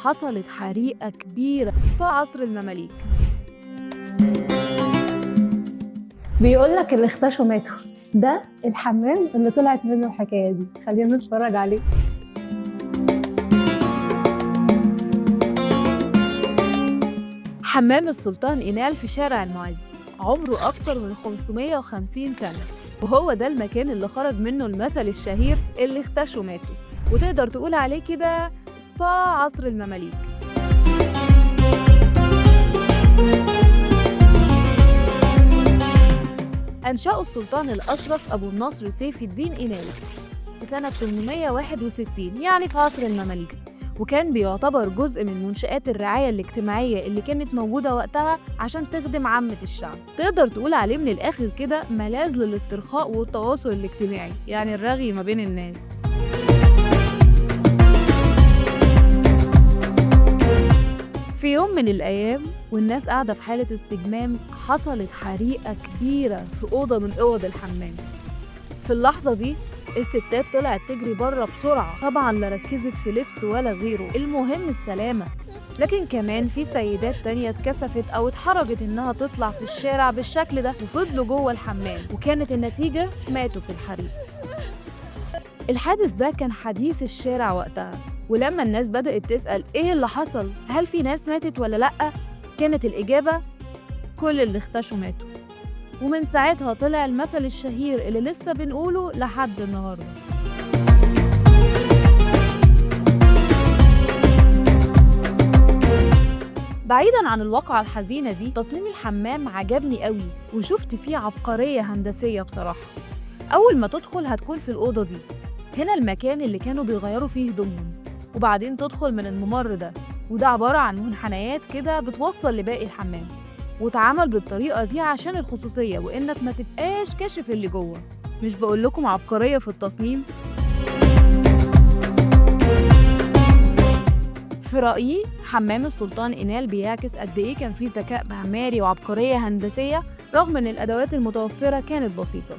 حصلت حريقة كبيرة في عصر المماليك. بيقول لك اللي اختشوا ماتوا. ده الحمام اللي طلعت منه الحكاية دي، خلينا نتفرج عليه. حمام السلطان إينال في شارع المعز عمره أكتر من 550 سنة، وهو ده المكان اللي خرج منه المثل الشهير اللي اختشوا ماتوا، وتقدر تقول عليه كده سبا عصر المماليك. أنشأه السلطان الأشرف أبو النصر سيف الدين إينال في سنة 861، يعني في عصر المماليك، وكان بيعتبر جزء من منشآت الرعاية الاجتماعية اللي كانت موجودة وقتها عشان تخدم عامة الشعب. تقدر تقول عليه من الآخر كده ملاذ للاسترخاء والتواصل الاجتماعي، يعني الرغي ما بين الناس. في يوم من الأيام والناس قاعدة في حالة استجمام، حصلت حريقة كبيرة في أوضة من أوض الحمام. في اللحظة دي الستات طلعت تجري بره بسرعة، طبعا لا ركزت في لبس ولا غيره، المهم السلامة. لكن كمان في سيدات تانية اتكسفت أو اتحرجت إنها تطلع في الشارع بالشكل ده وفضلوا جوه الحمام، وكانت النتيجة ماتوا في الحريق. الحادث ده كان حديث الشارع وقتها، ولما الناس بدأت تسأل إيه اللي حصل، هل في ناس ماتت ولا لأ، كانت الإجابة كل اللي اختشوا ماتوا. ومن ساعتها طلع المثل الشهير اللي لسه بنقوله لحد النهارده. بعيدا عن الواقعة الحزينة دي، تصميم الحمام عجبني قوي وشفت فيه عبقرية هندسية بصراحة. أول ما تدخل هتكون في الأوضة دي، هنا المكان اللي كانوا بيغيروا فيه هدومهم، وبعدين تدخل من الممر ده، وده عبارة عن منحنيات كده بتوصل لباقي الحمام، واتعمل بالطريقة دي عشان الخصوصية وإنك ما تبقاش كاشف اللي جوه. مش بقول لكم عبقرية في التصميم؟ في رأيي حمام السلطان إينال بيعكس قد إيه كان فيه ذكاء معماري وعبقرية هندسية، رغم إن الأدوات المتوفرة كانت بسيطة.